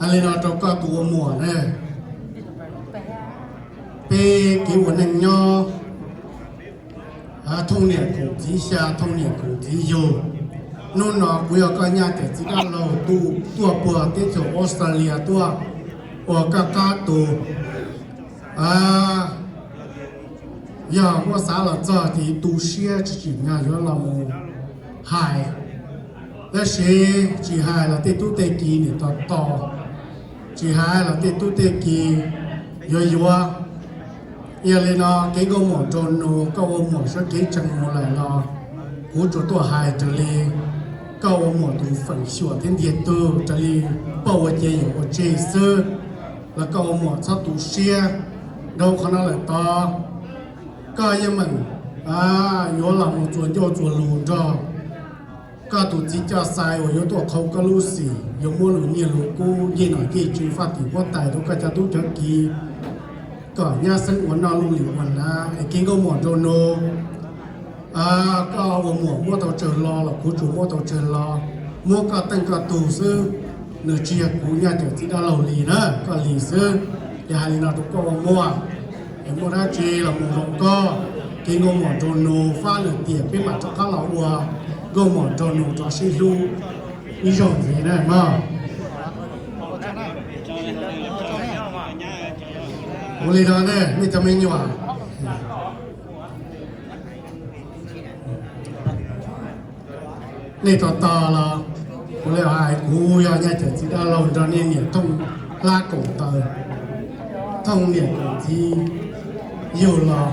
Hais li no rau koj tus ua muam na, peb kev ua neej nyob thooj niam koom txiv xya, thooj niam koom txiv yug. Hnub no kuv yog koj nyab cawm txiv dab laug tuaj puag teb chaws Australia tuaj ua koj qab tus. Yog muab xav los txog ces tu siab tsis tsim nyog yuav los mus hais, tab sis tsis hais los tej tub tej ki niam tos tos, tsis hais los tej tub tej ki yuav yuav. Yog li no kev nkauj muam nraug nus, koj ua muam sawv kev tsees mus lawm los kuv tsuas tuaj hais raws li koj ua muam tus feem xyuam thiab ntiag tug, raws li poj ua cia yawm ua tseg xwb, los koj ua muam txhob tu siab rau qhov no lawm tod. Koj yeej meem yuav los mus txuas ncauj txuas lus nrog koj tus txiv coj xais uas yuav tuaj qhau koj lub xim, yuav muab lus nyiaj lus kub ncej nom ncej tswv faj tim huab tais rau koj cov tub cov ki kom nyab xeeb ua noj luj lim ua hnav. Es kev nkauj muam nraug nus, koj ua muam muab tau tsawg lo los kuv tsuas muab tau tsawg lo, muab koj teej koj tug xwb. Nws tsis yog kuv nyab cawm txiv dab laug li na, koj li xwb. Ces hais li no rau koj ua muam, es muaj dab tsi los mus zoo koj. Kev nkauj muam nraug nus, fab lwm tiam peb mam rov qab los ua nkauj muam nraug nus rov sib hlub ib zaug ntxiv na mog. Ua li no ne nej cov me nyuam, nej tos tos los kuv li hais, kuv yog nyab cawm txiv dab laug nrog nej niam thooj hlab koom taw, thooj niam koom txiv yug los,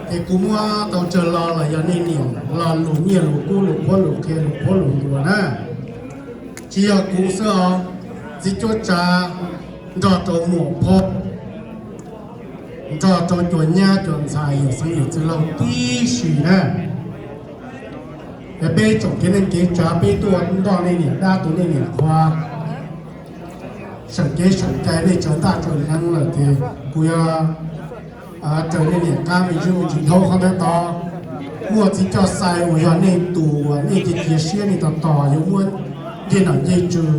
ces kuv muab tau tsawg lo los yog nej niam lo lus nyiaj lus kub lus qhuab lus qhia lus qhuab lus ntuas na. Tsis yog kuv xwb os, txiv cuab tsav nrog rau muam phauj, nrog rau cov nyab cov ntxhais yawm xeev yawm txwv laug tib si na. Es peb tsoom kev neej kev tsav peb tuaj nrog nej niam dab tu nej niam qhua, seem kev seem cai nej tsawv ntaj tsawv neeb lawm ces kuv yuav raws nej niam qab me ntsis me ntsis dhau qhov ntawd tod. Muaj txiv coj xais uas yog nej tus uas nej cia cia siab nej tos tos yuav muab ncej nom ncej tswv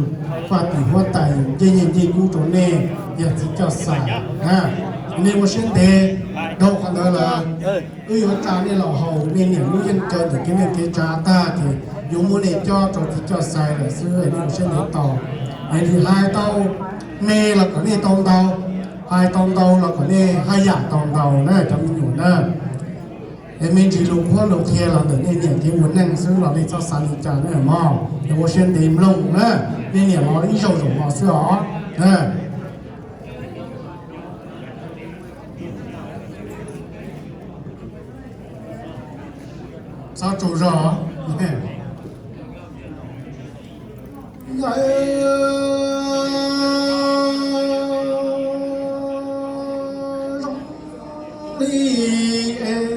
faj tim huab tais ncej nyiaj ncej kub rau nej, yog txiv coj xais na. Nej ua siab ntev dhau qhov ntawd lawm, wb yuav tsa nej los haus nej niam lub yeej caw ntawm kev neej kev tsav tag ces yuav muab nej cob rau txiv coj xais lawm xwb, nej ua siab ntev tos. Es hais tau me los kom nej tau ntau, hais tau ntau los kom nej haj yam tau ntau na cov me nyuam na. Es me ntsis lus qhuab lus qhia los ntawm nej niam kev ua neej xwb los nej txhob xav li cas na mog, es ua siab ntev mloog na, nej niam los ib zaug zaum no xwb os. Txhob tsaug zog. Zoo li es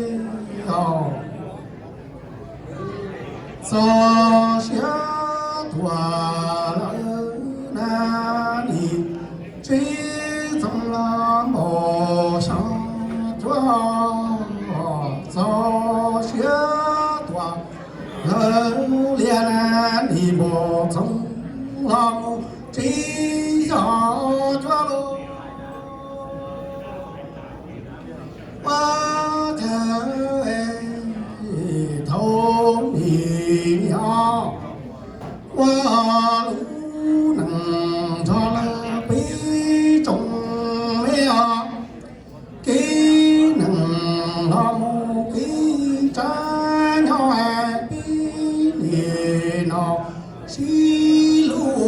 txog siav tuaj lawm na, nim tsis txoov los npaum xyoo cuaj, txog siav tuaj lawm liaj na, nim npaum txoov los mus tsis xyoo cuaj los. Ua cas thaum nim no ua lub neej nrog lawv pib tsoom me os, kev neeg los mus kev tsav nyob pib nim no sib hlub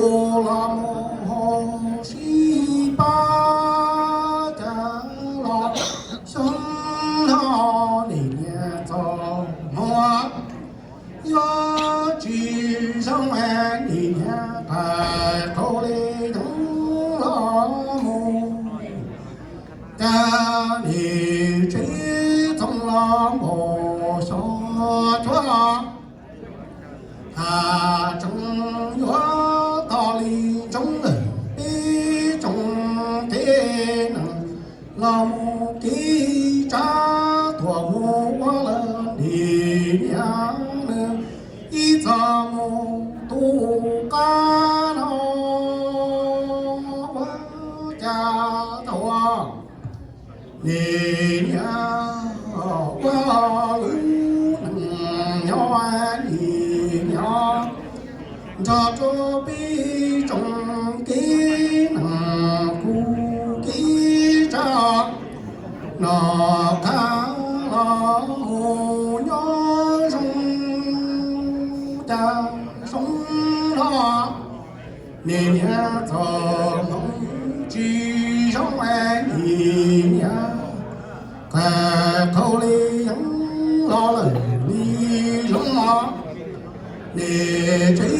los mus sib pab cas los xyoo no nim niam txom nyem, yuav tsis zoo nim niam tais qau li zoo los mus, cas nim tsis txoov los npaum xyoo cuaj los. Has tseem yuav tau li ntsoov lawm peb tsoom kev neeg los mus kev tsav tuaj mus ua lawm nim niam nws ib txog mus tu qab Tso rau peb tsoom kev neeg kuv kev tsa, noj qab los mus nyob zoo cas zoo no. Niam niam txom hmoov tsis zoo es niam niam kawg qaug li yeej los lawm li zoo no. Niam tsev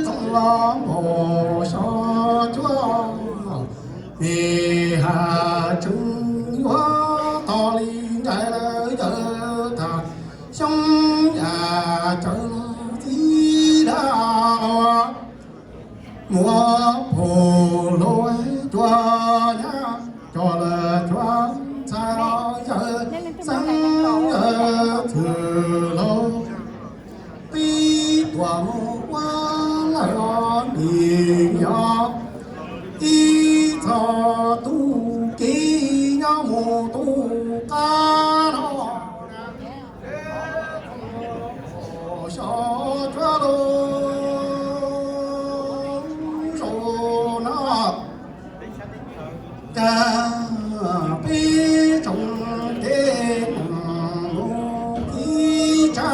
txoos los npaum xyov cuab, niam has tsees yuav tog li ncaim lawv yawg tag xyoo yam cawv txiv dab los muab phum hluas cua nyab cov lawv cua ntxhais los yawg xeeb yawg txwm laus. Peb tuam mus ua lawm os niam niam, ib txog tus kev nyob mus tus qab no. Xyov cuab lub zoo no, cas peb tsoom kev neeg kuv kev tsa,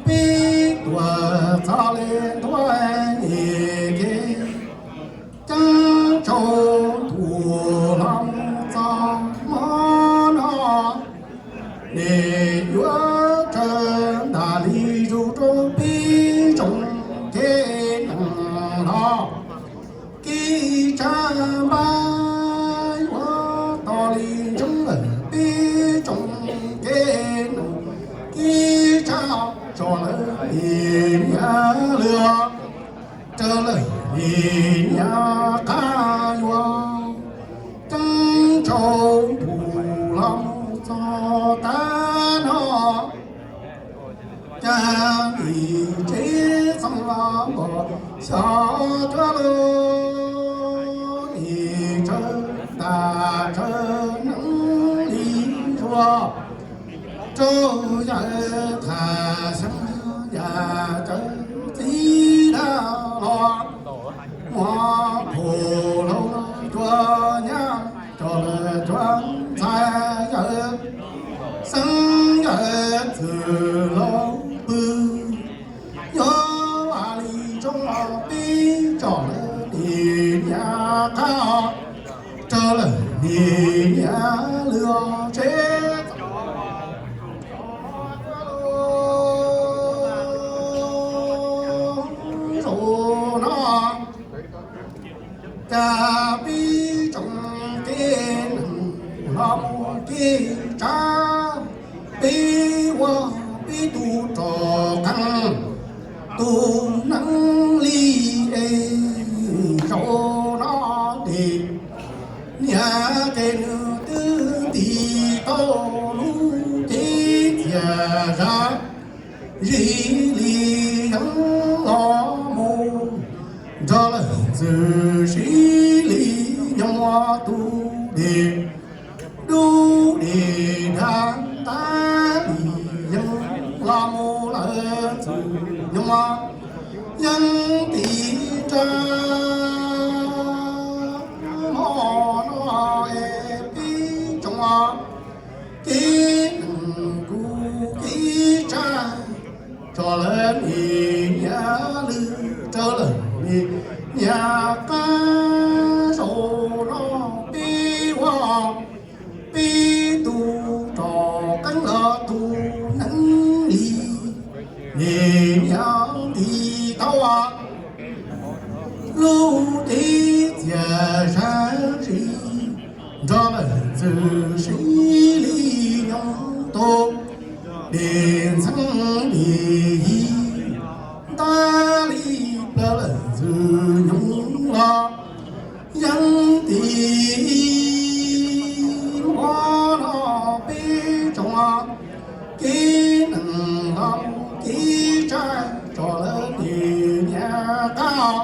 peb tuam txog li ntuj nim kev ceeb tsaus ntuj los mus txog hmo no. Niam yuav raws ntas li zus rau peb tsoom kev neeg los kev tsa npab yuav tog li ntseeb lawm peb tsoom kev neeg kev tsa tso lawm niam niam lwm. Raws lawm niam niam qab yuav ceeb tsaus ntuj los mus txog tag no. Cas nim tsev txoos los npaum xyov cuab lub nim raws ntas raws neeb li zuag rau yawg tham xyoo yam cawv txiv dab los muab phum hluas cua nyab cov lawv cua ntxhais yawg xeeb yawg txwm laus pw. Nyob ua li tsoom peb tsoom lawv nim niam qab, raws lawm nim niam lwm tsev zoo no. Cas peb tsoom kev neeg los mus kev tsa, peb ua peb tus rog qeej tus neeb li es zaum no nim niam ces nws twb tis tau lub cev txias zam zis li yeeb los mus nrog lawm ntxwg sib li nyob tus dej dub dej dag tab li yeeb los mus lawm ntxwg nyob yeeb tis nra hmo no es peb tsoom kev neeg kuv kev tsa tso lawm nim niam lwm raws lawm nim niam qab zaum no peb ua peb tus rog qeej los tus neeb li nim niam tis tau lub cev txias zam zis nrog lawm ntxwg sib li nyob tus dej ntxeev dej yig ntag li plaws lawm ntxwg nyob los yeeb tis hmo no peb tsoom kev neeg los kev tsa tso lawm nim niam qab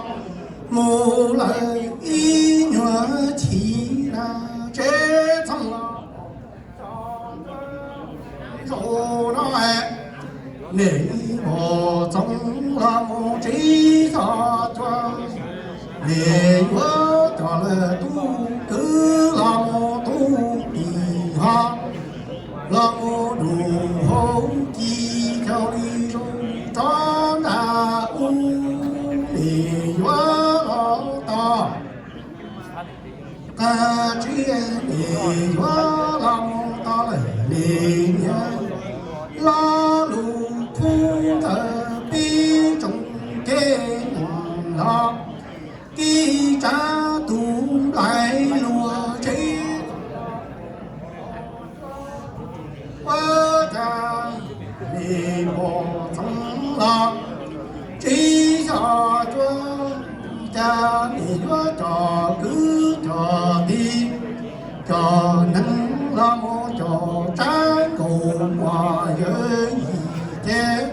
mus lawm ib nyuag chim na tsev txoos los zaum no nim mus txoos los mus tsev Cov cuab, nws yuav coj lawv tub kwv los mus tub kis ho, los mus dum hauv ci, coj li zoo rov nram ub, nws yuav los tod. Qab tsis nws yuav los mus tod lawm, nws niam lo lus khub ntawd pib tsoom kev neeg los, kib tsa tus nplaig luag tsev. Ua cas nws pom txoov los tsis yog cuab, cas nws yuav coj kwv coj tij, coj neeg los mus coj tsab nkaus muaj yawm yij ces,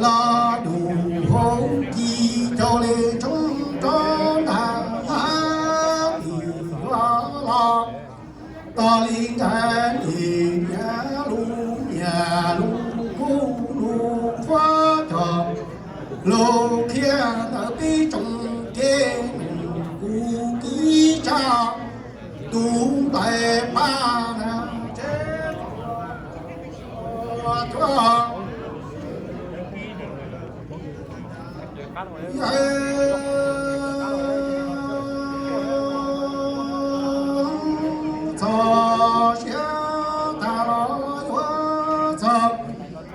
los dum hauv ci, coj li tshoob rov nram hav, nws yuav los tod li ntawd. Nws niam lub niam lus kuj lus qhuab coj lus qhia ntawm peb tsoom kev neeg, kuv kib tsa tus nplaig pab na tsev cuab. Yawg txog siav tag los yuav txog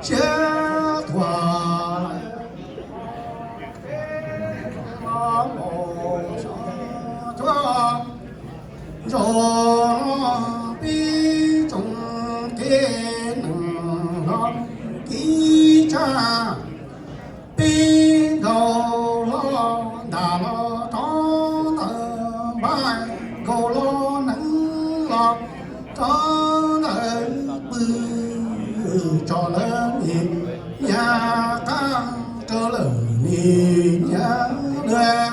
siav tuag lawm. Los mus cuab zaum no peb tsoom kev neeg los kib tsa, peb nkaus los ntam los rov ntawm npab, nkaus los neeg los rov ntawm pw, tso lawv nim nyav qab, raws lawm nim nyav lawm.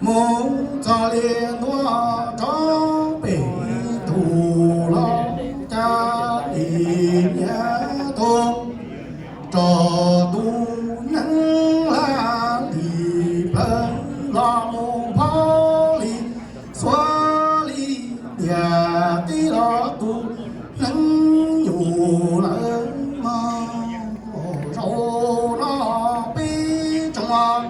Mus txog li ntua rov pem tus los cas nim nyav tuag, rau tus neeg laj lim plawv los mus phob li xuav li ntiag teb los tus neeg nyuj lawm mog. Zaum no peb tsoom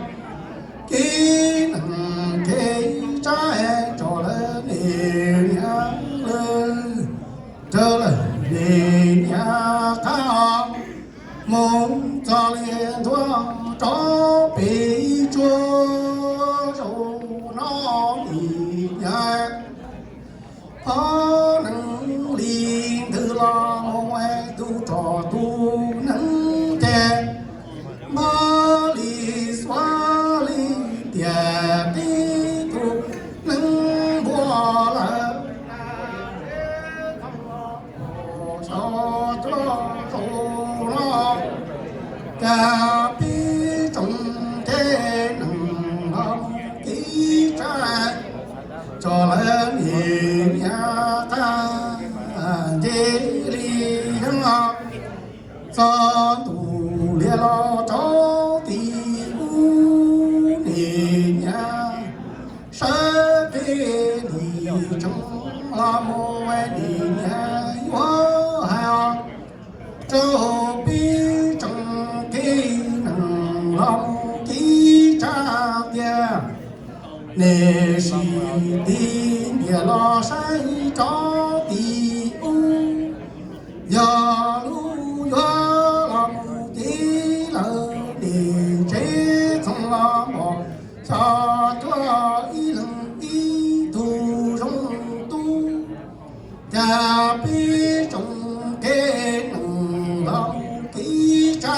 kev neeg kev tsa, tso lawv nim nyav lawm, raws lawm nim nyav qab, mus txog li ntua rov pem tsuag, zaum no nim nyav phob neeg li ntawd los mus tus tso tus neeg ces, npab li xuav li ntiag teb tus neeg npua lawm. Xyov cuab zaum no cas peb tsoom kev neeg los kib tsa, tso lawv nim nyav qab, nce li yeeb los txog ntuj liaj los rau tim ub, nim nyav sawv kev nim tsoov los mus, nim nyav yuav hais rau peb tsoom kev neeg los mus kib tsa tias, nim sim tiv ntiag los saib rov tim ub, yog lub yuav los mus kev lawm, nim tsev txoov los mus xyov cuab ib leeg ib tug zoo tub. Cas peb tsoom kev neeg los mus kib tsa,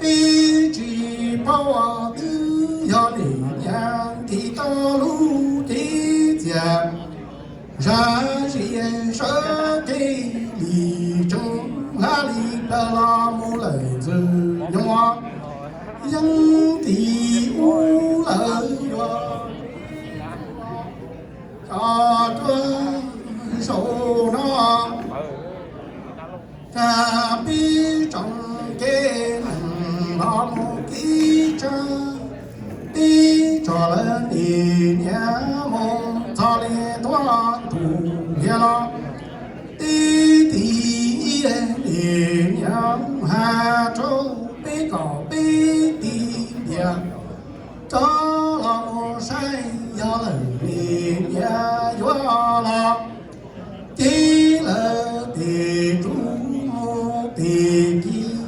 peb tsis paub twb yog nim nyav nti tau lub cev txias, zaj zis sawv kev lim tsoov hla li plaws los mus lawm ntxwg nyoog yeeb tim ub lawm yuav xyov cuab zaum no. Cas peb tsoom kev neeg los mus kib Tib tso lawv niam nyiam mus txog li tuaj ntus ntiag los, tib tis ib niam nyiam has rau peb kom peb tis ntiag rov los mus saib yog lawm niam nyiam yuav los. Ces lawv tes rub mus tes kiv,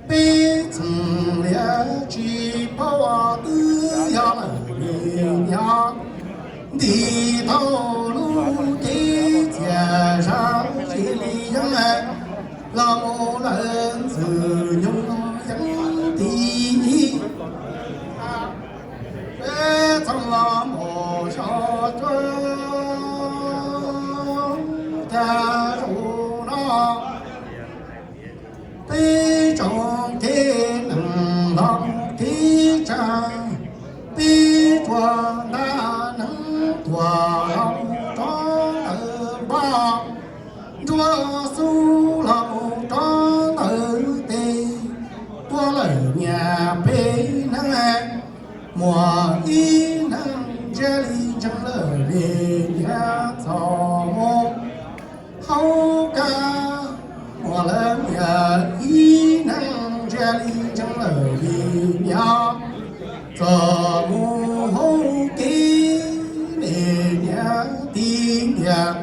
peb txheej liab tsis paub twb yog lawm niam nyiam nti tau lub cev txias zaj tsis li yeeb los mus lawv ntxwg nyoog yeeb ti ib. Peb txheej los mus xyov cuab cas zaum no peb tsoom kev neeg los mus kev tsa, peb tsuas nta neeb tuag los mus rov ntawm npaj, nruab xub los mus rov ntawm tes, tuaj lawm niam peb neeg, muaj ib neeg ntsiag li ntseeg lawm li niam txom mus hauv kab, muaj lawm niam ib neeg ntsiag li ntseeg lawm li niam txom mus hauv kev li niam ti ntiag,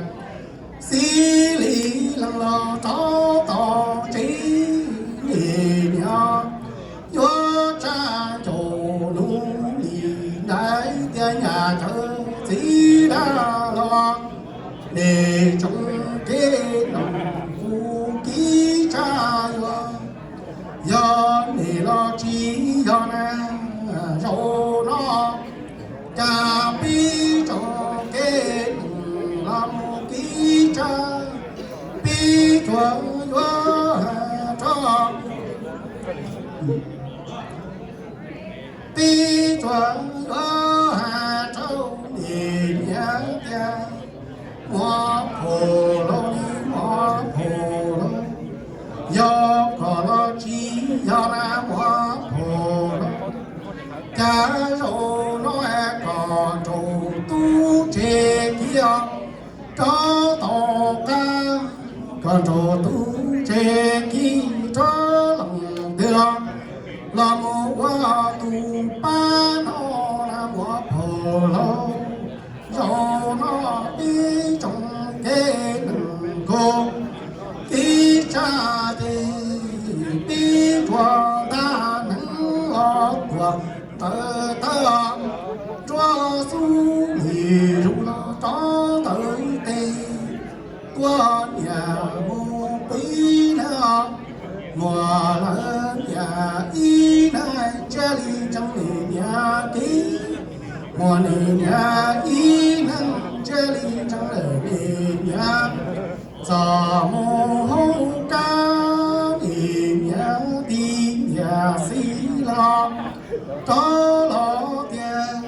xib li leej los rov tau tsev li niam yuav tsa ncaus lub li ntais tias nyaj cawv txiv dab los, nej tsoom kev neeg kuv kev tsa yuav yog nej los tsis yog na. Zaum no cas peb tsoom kev neeg los mus kev tsa, peb tsuas yuav has rau, peb tsuas yuav has rau nej niam tias muab phaum los li muab phaum los, yog koj los tsis yog na muab phaum los. Cas zaum no koj nraug tub tsev kiag rov tau qab, koj nraug tub tsev kiag rov leej twg los, los mus ua tus pab no na muab phaum los. Zaum no peb tsoom kev neeg kuv kev tsa ces peb tsuas nta neeb los tuaj ntawm tawg, nruab xub li zus los rov ntawm tes, tuaj niam mus pib na, muaj lawm niam ib neeg ntsiag li ntseeg li niam kev, muaj niam ib neeg ntsiag li ntseeg lawm li niam txom mus hauv kab li niam ti niam xib los rov los tias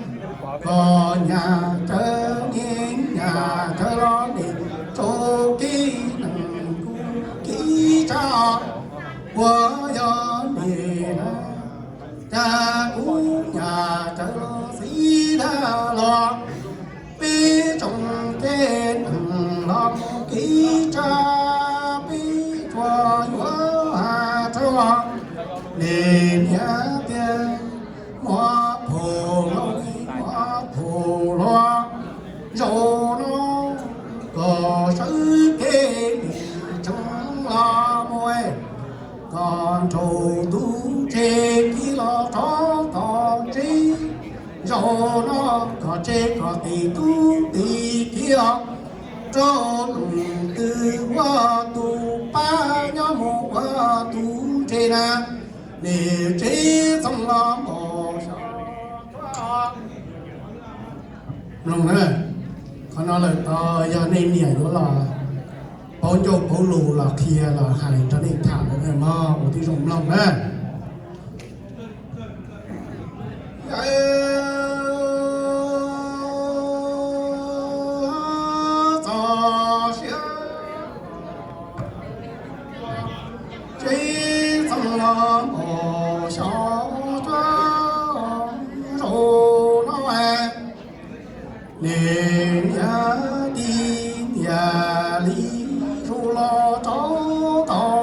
koj nyaj cawv niam nyaj cawv los nej tsoom kev neeg kuv kev tsa puas yog nej na. Cas kuv nyaj cawv los xib dab los, peb tsoom kev neeg los mus kev tsa, peb tsuas yuav has rau nej niam tias muab phaum los li muab phaum los. Zaum no koj sawv kev li tsoom los mus, koj nraug tub tsev kiag los rov tom tsev. Zaum no koj tsev koj tis tub tis kiag rau leej twg ua tus pab nyob mus ua tus ntse na, nej tsev txheej los mus xyov. Mloog na, qhov no lawm tod yog nej niam yuav los pauv ncauj pauv lus los qhia los hais rau nej tham lawm mog, ua tib zoo mloog na. Txoj sia tsev txheej los mus xyov cuab Nim niam tig ntiag li zus los rov tau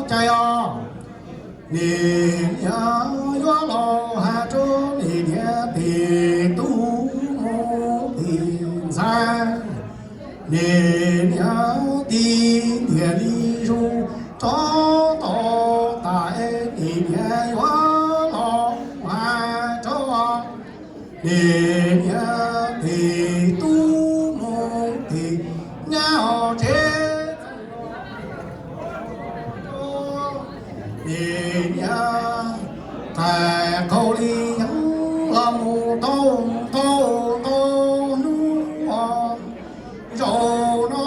cai os. Nim niam yuav los hais rau nim niam tes tub mus tis ntxhais. Nim niam tig ntiag li zus rov tau tas es nim niam yuav los hais rau nim niam tes tub mus tis nyab tsev. Nim niam tais qaug li yeeb los mus tau ntau ntau hnub os. Zaum no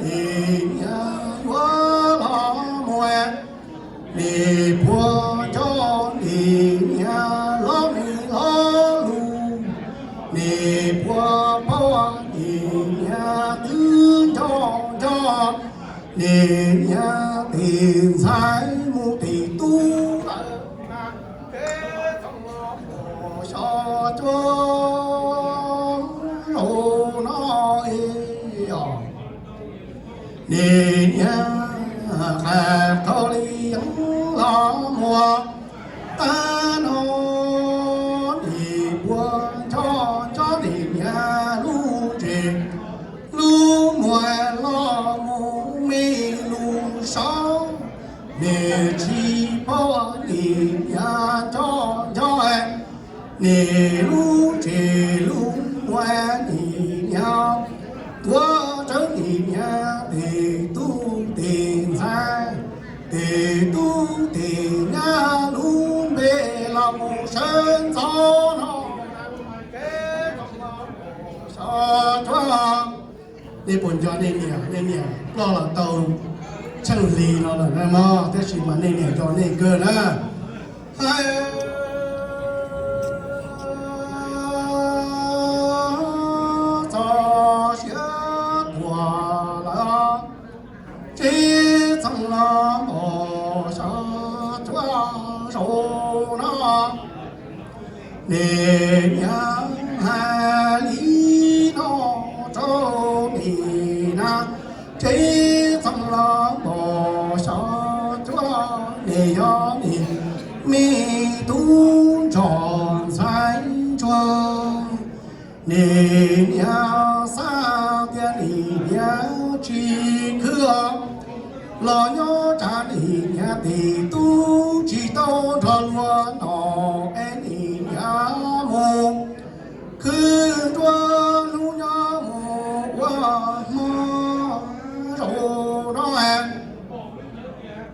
nim niam yuav los mus, nim puag coj nim niam lub me hlob lug, nim puag paub nim niam twb nco nco nim niam tes ntxhais mus tes tub lawm. Kev txoos los pom xyov cuab zaum no os. Nim niam qais qaug li yeeb los muag tag no, nim puag nco nco nim niam lub tsev lub muag los mus me lug saud, nim tsis paub nim niam nco nco nim lub tsev lub muag nim niam tuav rawv nim niam tes tub tes ntxhais, tes tub tes nyab lub npe los mus sawv ntxov no. Xyov cuab, nej puas nco nej niam? Nej niam ploj los tau tsheej hli no lawm na mog, tab sis mas nej niam nco nej kawg na. Hais txog siav tuag lawm, tsev txoos los pom xyov cuab zaum no. Nim niam hais li no rau nim na, tsev txoos los pom xyov cuab, nim yog nim me tub nrog ntxhais ntsuag. Nim niam xav tias nim niam tsis khwv los nyob tsam nim niam tes tub tsis tau nrog luag noj es nim niam mus khwv nruab hnub nyob mus ua hmo zaum no.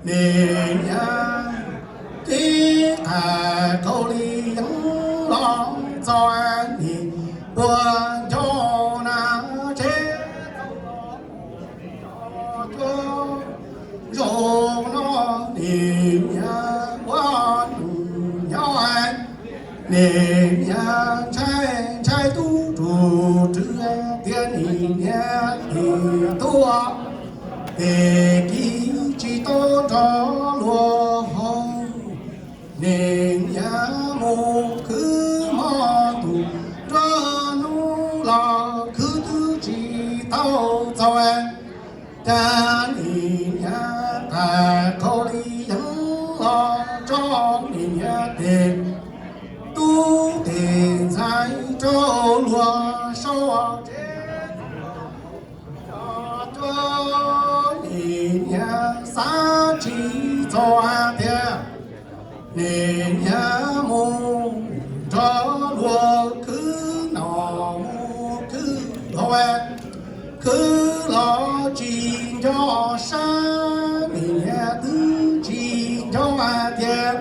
Nim niam tib qais qaug li yeeb los txog nim puag nco na tsev. Zaum no nim niam ua nus nyob, nim niam ntshai ntshai tub rug rwg tias nim niam tes tub tes kiv tsis tau nrog luag haus. Nim niam mus khwv hmo ntuj nruab hnub los khwv twb tsis tau txaus, cas nim niam qais qaug li yeeb los tso nim niam tes tub tes ntxhais rau luag sau tsev. Nim niam xav tsis txog tias nim niam mus nrog luag khwv noj mus khwv haus, khwv los tsis nco sab, nim niam twb tsis nco tias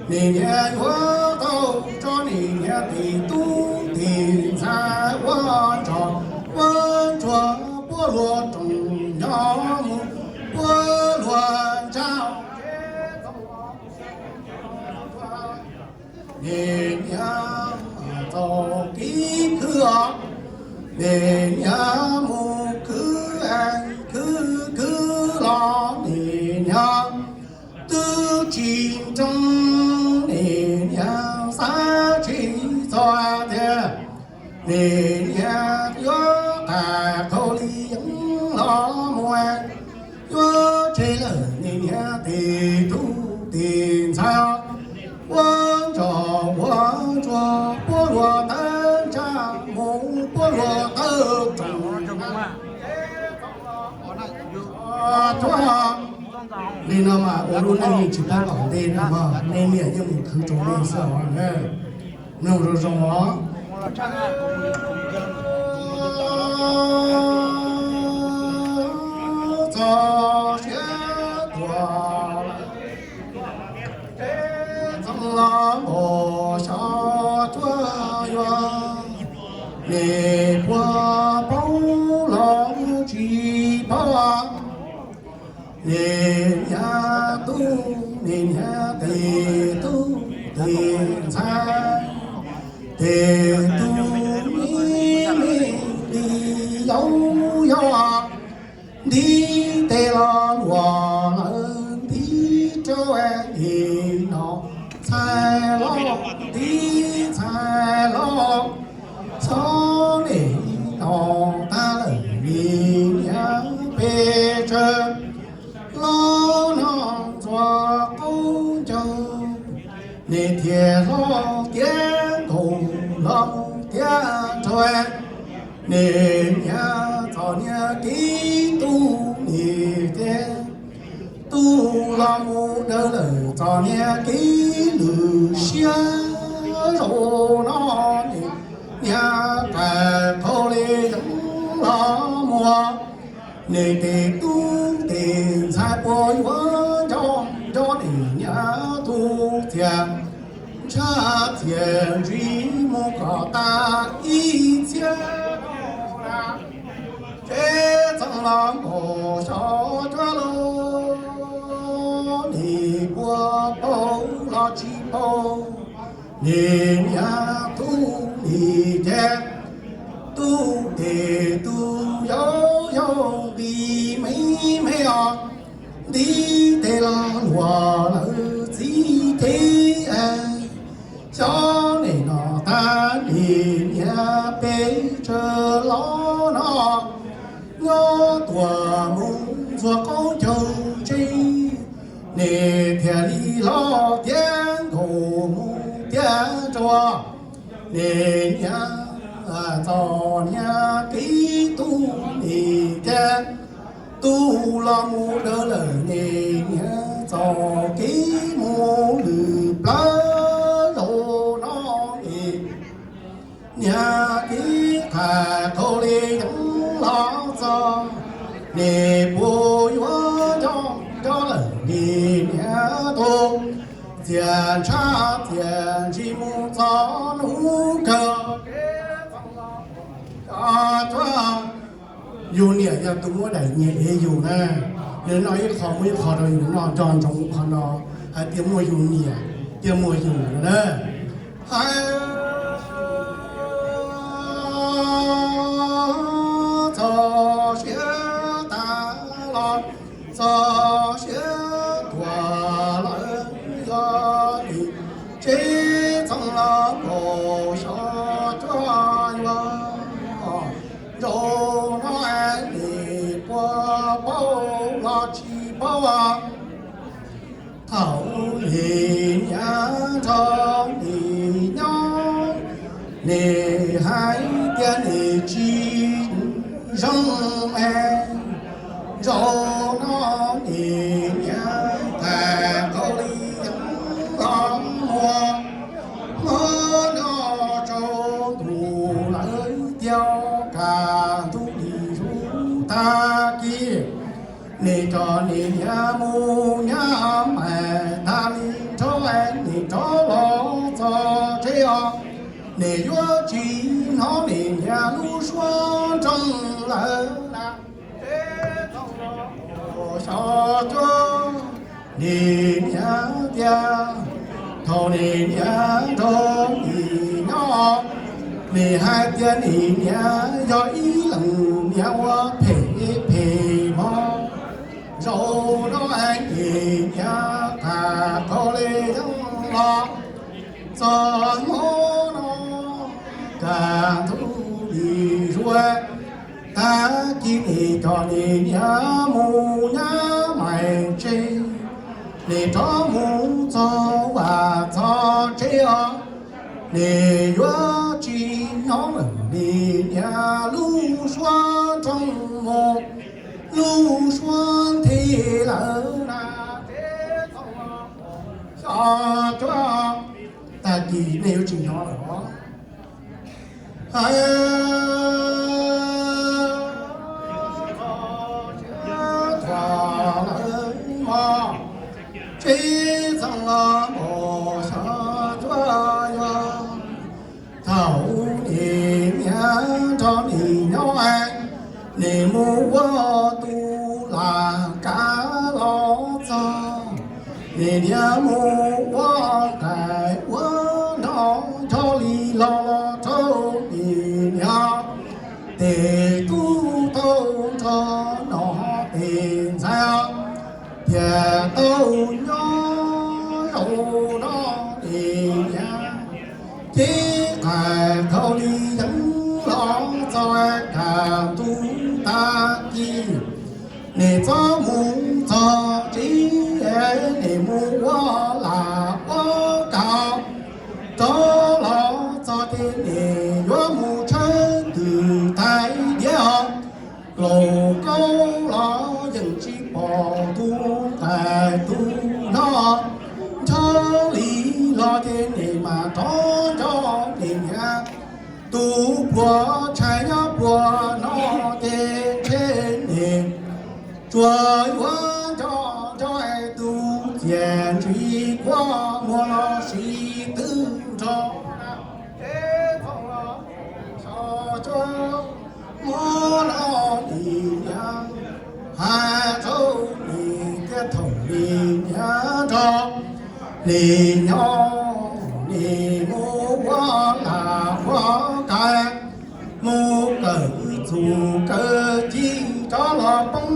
nim niam yuav tau tso nim niam tes tub tes ntxhais ua nrog ua ntsuag puab luag roos nyob mus puab luag ntsaj. Nim niam txaus kev khwv, nim niam mus khwv, khwv khwv los nim niam twb tsis nroo, nim niam xav tsis txog tias Nim niag yuav tas qhov li yeeb los muaj, yuav tseg lawm nim niag tes tub tes ntxhais, ua ntsos ua ntsuag puab luag tawb ntsaj mus puab luag tawb tsoom. Li no mas ua lub neej tsis paub tom ntej no, nej niam yeej mus khwv rau nej xwb os. Mloog zoo zoo os. Txog siav tuag, txoov los nkaus xyov cuab yuav, nej puas paub los tsis paub. Nim niag tub, nim niag tes tub tes ntxhais, tes tub me me li yau yau, ntiv tes los luag lawm, ntiv rau nim no ntxhais los, ntiv ntxhais los, xyov nim no tag lawm li niag pes tsawg los no ntxuav qaub ncaug, nej thiaj hlob tiav nkaus los mus tiav rau nej niag txom niag kev tub nim tiav, tub los mus dawb lawm txom niag kev lwm siab zaum no, nej niag qas qhau li yeeb los muaj, nej tes tub tes ntxhais puas yuav nco nco nej niag tub txias, ntshai txias ntsig mus kom tas ib txhiab. Tsev txoov los nkaus xyov cuab luag, nej puas paub los tsis paub. Nej niag tub nim ces, tub tes tub yau yau li me me os, ntiv tes los luag lawm txiv tes. Xyov nim no tag nej niag pes tsawg los no, nyob tuaj mus ntxuav qaub ncaug tsev, nej thiaj li hlob tiav nkaus mus tiav rau nej niag txom niag kev tub nim tiav, tub los mus dawb lawm nej niag txom kev mus lwm plawv zaum no, nej niag kev qas qhau li yeeb los txog, nej puas yuav nco nco lawm nej niag tub txias, ntshai txias ntsig mus txog hnub kawg. Yus niam yog tus muab daim nyias ev yus na, nws noj ib qho muab ib qho rau yus noj, nco ntsoov qhov no, hais tias muaj yus niam thiaj muaj yus na. Hais txog siav tas los, txog siav tuag lawm, yog li tsev txoov los nkaus xyov cuab yuav, zaum no nej puas paub los tsis paub. Thaum nej niam nrog nej nyob, nej hais tias nej tsis zoo es, zaum no nej niam qas qhau li yeeb los muaj, hmo no tsaus ntuj lawm tiag, kaj ntug li lub tag kis. Nej coj nej niam mus nyab mais tag li nrho, nej rov los txog tsev os, nej yuav tsis hnov nej niam lub suab nroog lawm na. Xyov cuab nej niam tiag, thaum nej niam nrog nej nyob, nej hais tias nej niam yog ib leeg niam ua phem phem mog. Zaum no nej niam qas qhau li yeeb los, txog hmo no kaj ntug Tag kis nim coj nim niam mus nyab mais tsev, nim rov mus txog vaj txog tsev os, nim yuav tsis nyob lawm nim niam lub suab nroo mus, lub suab nthi lawm na. Xyov cuab, tag kis nej yuav tsis hnov lawm os. Tsis txeev los npaum xyov cuab yog thaum nim niam nrog nim nyob, nim mus ua tus lam kav los txog, nim niam mus ua nqaim ua no, nrog li los los rau nim niam tes tub tau nrog no tes ntxhais, thiaj tau nyob zaum no nim niam cev nqaim thaum li yeeb los txog kaj ntug tag kis, nim txhob mus txog tsev, nim mus ua lam ua kav, rov los txog ces nim yuav mus tshawb twm tais diav os. Laus kaub los yeej tsis pom tus nqaim tus hlob, nrog li los ces nim mam rov nco nim niam tus pluas tshais nyob puag no ces ntshe nim tsuas yuav nco nco tus txiaj ntsig kua muag los sis twb nrog muab no nim niam hais rau nim tias thaum nim niam nrog nim nyob, nim mus ua lam ua kav, mus kawm txuj kawm ci rov los poob,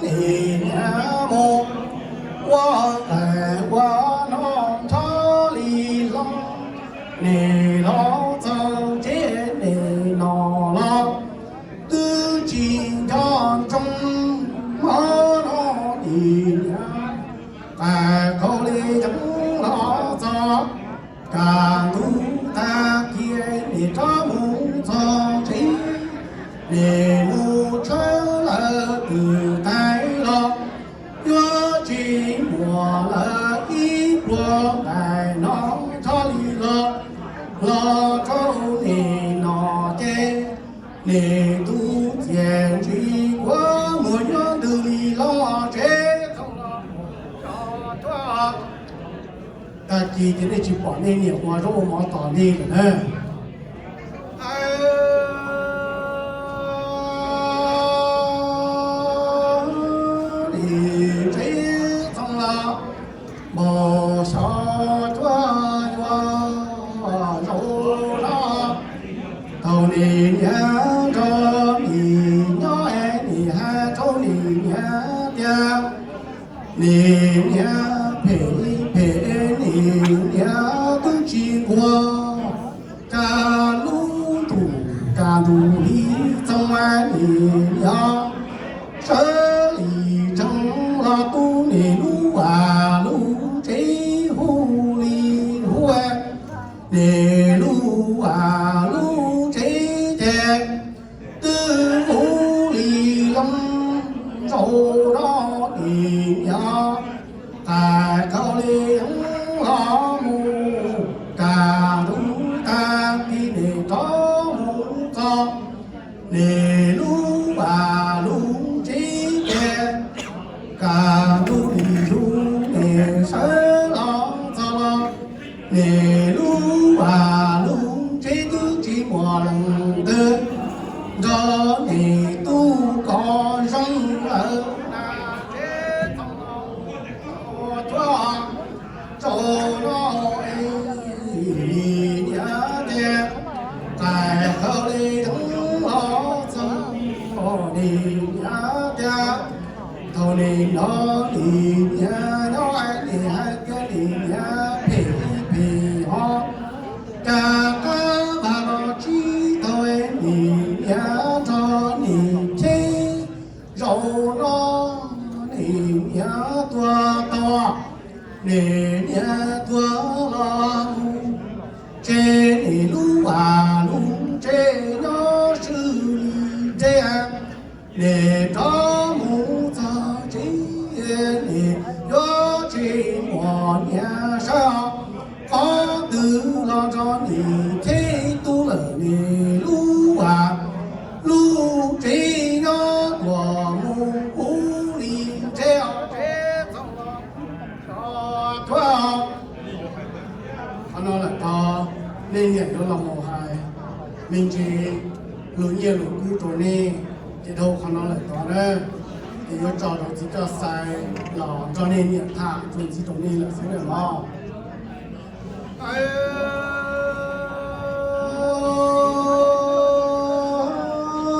nim niam mus ua nqaim ua no nrog li los, nim los txog tsev nim no los twb tsis nco ntsoov, hmo no nim niam tais qaug li yeeb los txog kaj ntug tag kis nim rov mus txog tsev, nim mus tshawb lawv twm tais los yuav tsis muaj lawm ib pluag nqaim no nrog li los, los rau nim no ces nim tus txiaj ntsig kua muag yuav ntws li los tsev. Tag kis ces nej tsis pom nej niam ua zaub ua mov tos nej lawm na. Nim tsev txoov los npaum xyov cuab yuav zaum no, thaum nim niam nrog nim nyob es nim hais rau nim niam tias, nim niam phem li phem, nim niam twb tsis nquag, kaj lub ntuj kaj ntug li txoov, nim niam sawv li tsev los tu nim lub vaj lub tsev hu li hu, nim lub vaj lub tsev ces twb hu li loo, zaum no nim niam tais qaug li yeeb los mus, kaj ntug tag kis nim rov mus txog nim lub vaj lub tsev ces, kaj ntug li ntug nim sawv los txog los, nim lub vaj lub tsev twb tsis muaj leej twg nrog nim tub koj zoo lawm na. Tsev txoov los cuab, zaum no nim niam tias, tais qaug li yeeb los txog, nim niam tias, thaum nim no nim niam nyob nim hais tias nim niam phem phem ho, cas qab vaj los tsis tau nim niam nim lub vaj lub tsev nyob swb li ntej, nim rov mus txog tsev nim yuav tsis muaj niam saib qhov twg los nrog nim cheb tub lawm nim lub vaj lub tsev nyob tuaj mus ub li ntej. Qhov no lawm tod, nej niam yuav los mus hais me ntsis lus nyiaj lus kub rau nej, ces dhau qhov no lawm tod na, ces yuav tso rau txiv coj xais los nrog nej niam tham txuas ntxiv rau nej lawm xwb na mog.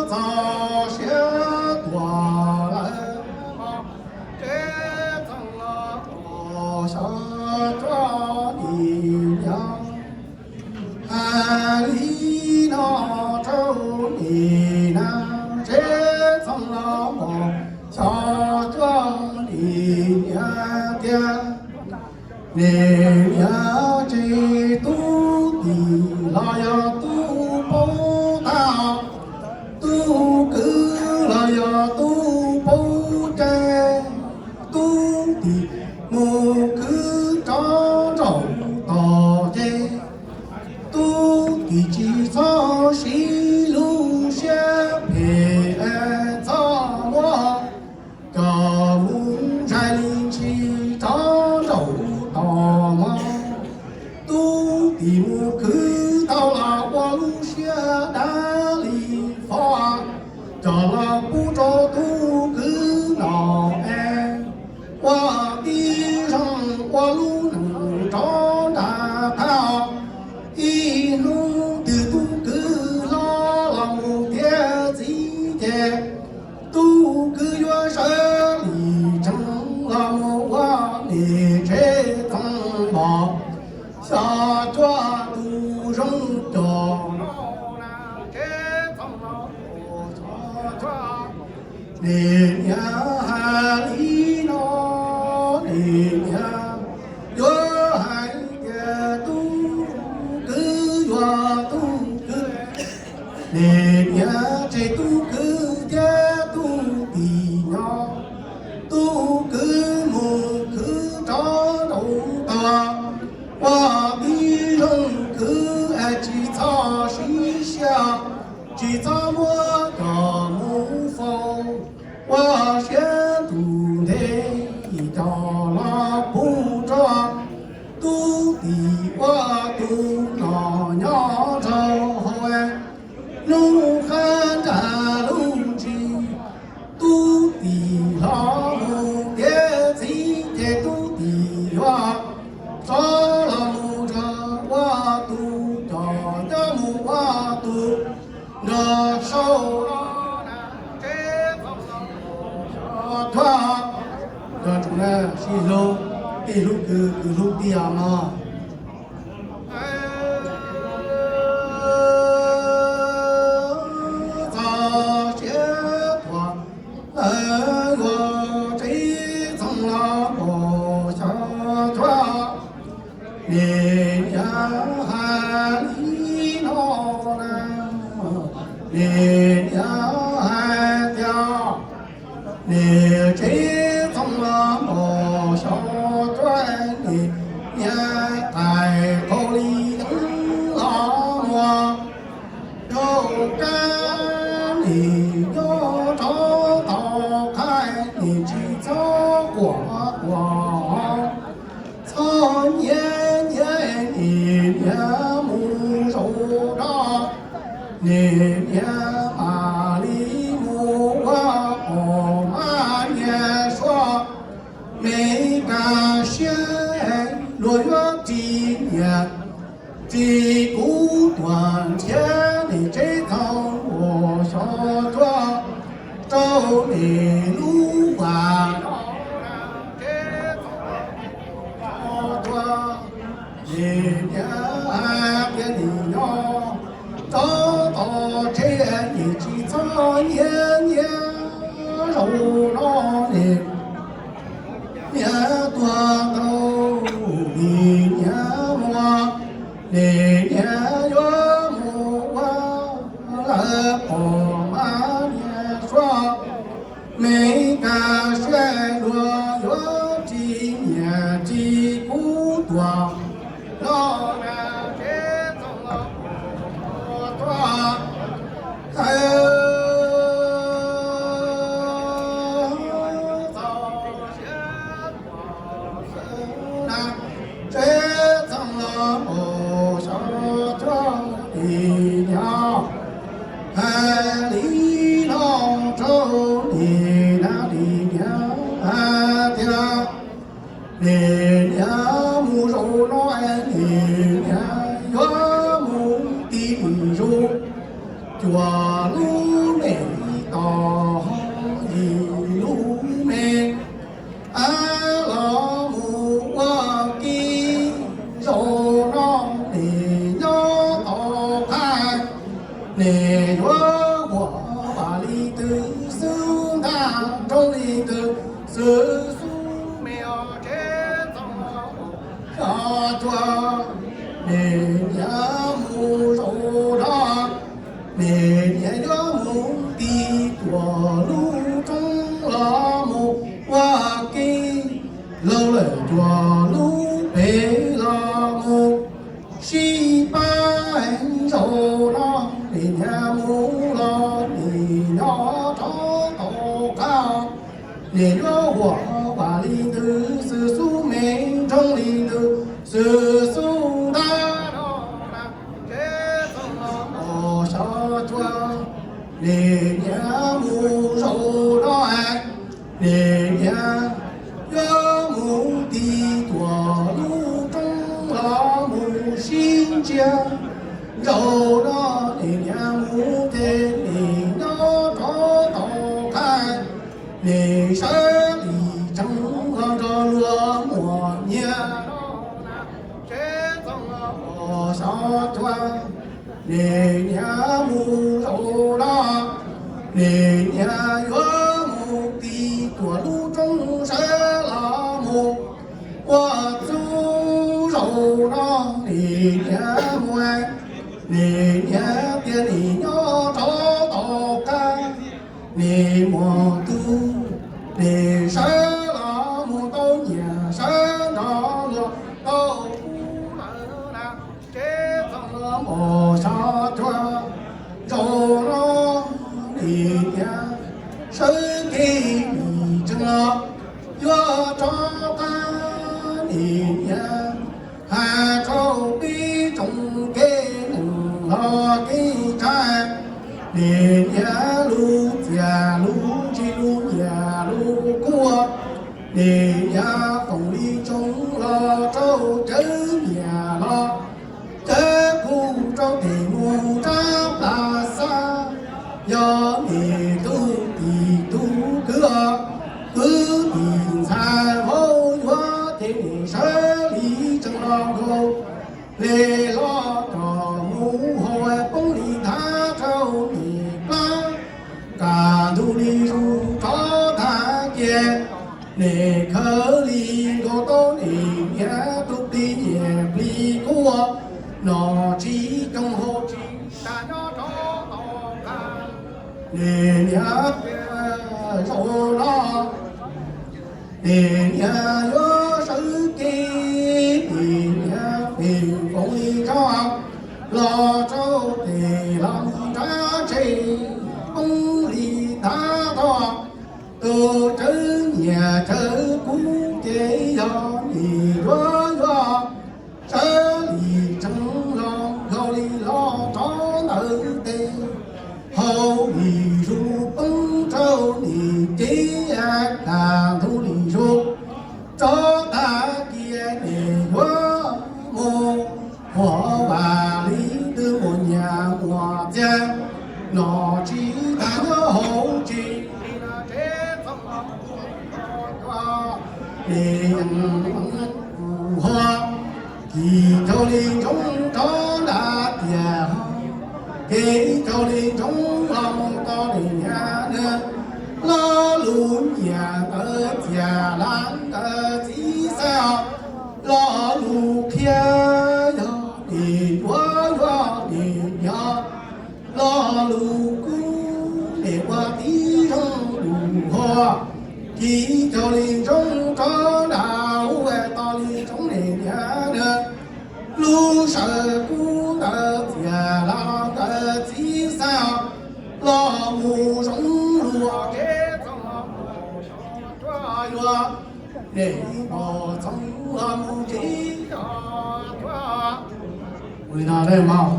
Txog siav tuaj lawm, tsev txheej los xyov cuab nim nyob. Hais li no rau nim na, tsev txheej los xyov cuab nim nyob tiag. Nim nyob tsev tub tim los yog tub paub tag, tub kwv los yog tub paub cai, tub tim mus khwv rov nraum tod ces tub tim tsis txhob siv lub siab phem, txhob muab coj mus zais li ntsis rov nraum tod mog. Tub tim mus khwv tau los ua lub siab dab li fob, coj los pub rau tub kwv nom es ua tib zoo ua lub neej rov nram qab. Ib hnub twg tub kwv hlob los mus tiav txiv ces tub kwv yuav sawv li tsees los mus ua nim tsev txheej npog, xyov cuab tus zoo coj no na, tsev txheej npog, xyov cuab. Nim niam hais li no, nim niam yuav hais tias tub kwv yuav tub kwv, nim niam tseg tub kwv thiab tub tim nyob. Tub kwv mus khwv rov nraum tod, ua tib zoo khwv es tsis txhob siv siab, tsis txhob muab coj mus faus, ua siab ntuj nthe coj los pub rau tub tim ua tus nom nyob rau hauv. Hnub hab nrag lub ntsis, tub tim hlob mus tiav txiv ces tub tim yuav rov los mus nrog ua tus coj nyob mus ua tus nrog sau los na, tsev txheej los xyov cuab. Nco ntsoov na, sib hlub, tij hlub kwv, kwv hlub tij os mog. Txog siav tuaj lawm, yuav tsev txheej los xyov cuab. Nim niam hais li no na, nim niam hais tias nim tsev txheej los xyov cuab, nim niam tais qaug li los muag rau kab, nim nyob rov tau qhaib, nim tsis txhob quaj quaj, txhob nyiav nyiav, nim niam mus zaum rov, nim niam mam li mus ua pom mab niag suab. Me kab siab luag yuav ris niam ris kuv tuaj nrhiav nim tsev txheej uas xyov cuab rau nim lub vaj. Nim niam hais tias nim nyob rov tau tsev, nim tsis txhob nyiav nyiav, zaum no nim niam tuag tau, nim niam muag, nim niam Nim no hais li no rau nim na, nim niam hais tias nim niam mus zaum no es nim niam yuav mus ti zus cuam lub me tom yim lub me los mus ua ke. Zaum no nim nyob tom qab, nim yuav huam vam li twg xwb, ntaj nroog li twg xwb, xub me o tsev txoos los mus xyov cuag, nim niam mus zaum no, nim niam yuav mus ti cuag lub roob los mus ua ke, laug lawm cuag lub pem los mus sib pab. Zaum no nim niam mus los nim nyob rov tau qab, nim yuav huam vam li twg xwb, xub me nroog li twg xwb, xub ntaj no na, tsev txoos los mus xyov cuag, nim niam mus zaum no, nim niam yuav mus ti cuag lub roob los mus sib ntsiag. Zaum no nim niam mus ces nim nyob rov tau qab, nim sawv li tsees los nrog luag muaj nyiaj, tsev txoos los mus xyov cuag, nim niam mus zaum no, nim niam yuav mus ti cuag lub roob sawv los mus ua txuj. Zaum no nim niam mus, nim niam tias nim nyob rov tau qab, nim muaj tug, nim sawv los mus tau nyiam, sawv nrog luag tau kub lawm na, tsev txoos los mus xyov cuag. Zaum no nim niam sawv kev nim tsees los yuav rov qab, nim niam hais rau peb tsoom kev neeg los kev tsav, nim niam lub txiaj lub ntsig lub nyiam lub kub, nim niam foom li ntsoov los rau cawv nyiam los cawv kub rau tes mus rab plas xab. Yog nim tub tim tub kwv, kwv tim ntxhais vauv yuav ces nim sawv li tsees los nkaus, hle los coj mus hau poob li nthav rau nim plab, kaj ntug li zus rov tag kiag, nim khawv li nkaus tau nim niam tus plig nyiam plig kub, nom tsis coob hauv tsis tas nyob rov tau qab, nim niam zaum no nim niam yuav sawv kev, nim niam fem foom li roj los rau tes los mus nrab tsev, poob li nthav tog, tus cawv nyiam cawv kub ces yog nim yuav yuav sawv li tsees los nkaus li los rov ntawm tes, hau li zus poob rau nim cev, kaj ntug li zus rov tag kiag, nim yuav mus huam vam li twg, muaj nyiaj muaj txiag, nom tsis tas nyob hauv tsev, nim huam, kis caug li ntsoov rov nram tiaj, kis caug li ntsoov los mus tau nim niam, lo lus nyiam ntawd txias lav ntawd txiv xab, lo lus qhia yog nim yuav yuav nim yog, lo lus kub nim ua tib zoo lus huam, kis caug li ntsoov rov nram ub, to li ntsoov nim niam, lub sawv kub ntawd txias lav ntawd txiv xab, lo mus zoo lus tsev txoos los mus xyov cuag, nim npog txoos los mus tsev txoos cuag. Ua li no mas,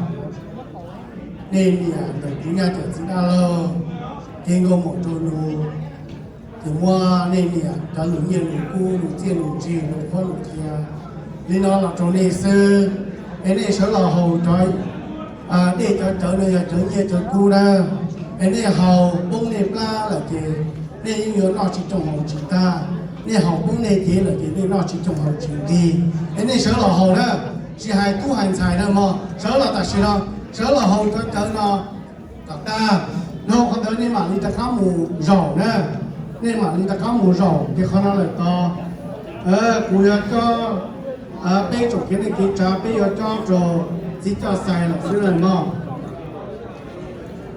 nej niam ntawm kuv nyaj cov txiv dab laug, ces nkauj muam rau nus, ces muab nej niam cov lus nyiaj lus kub lus txiaj lus ntsig lus qhuab lus qhia, li no los rau nej xwb. Es nej sawv los haus cov, dej cov cawv no yog cov nyiaj cov kub na. Es nej haus poob nej plab lawm ces nej yeej yuav noj tsis tsoo haus tsis tag. Nej haus poob nej cev lawm ces nej noj tsis tsoo haus tsis nqig. Es nej sawv los haus na, tsis hais tub hais ntxhais na mog, sawv los tam sim no, sawv los haus cov cawv no kom tag. Dhau qhov ntawd nej mam li rov qab mus zaum na, nej mam li rov qab mus zaum. Ces qhov no lawm tod, kuv yuav cob, peb tsoom kev neej kev tsav peb yuav cob rau txiv coj xais lawm xwb na mog.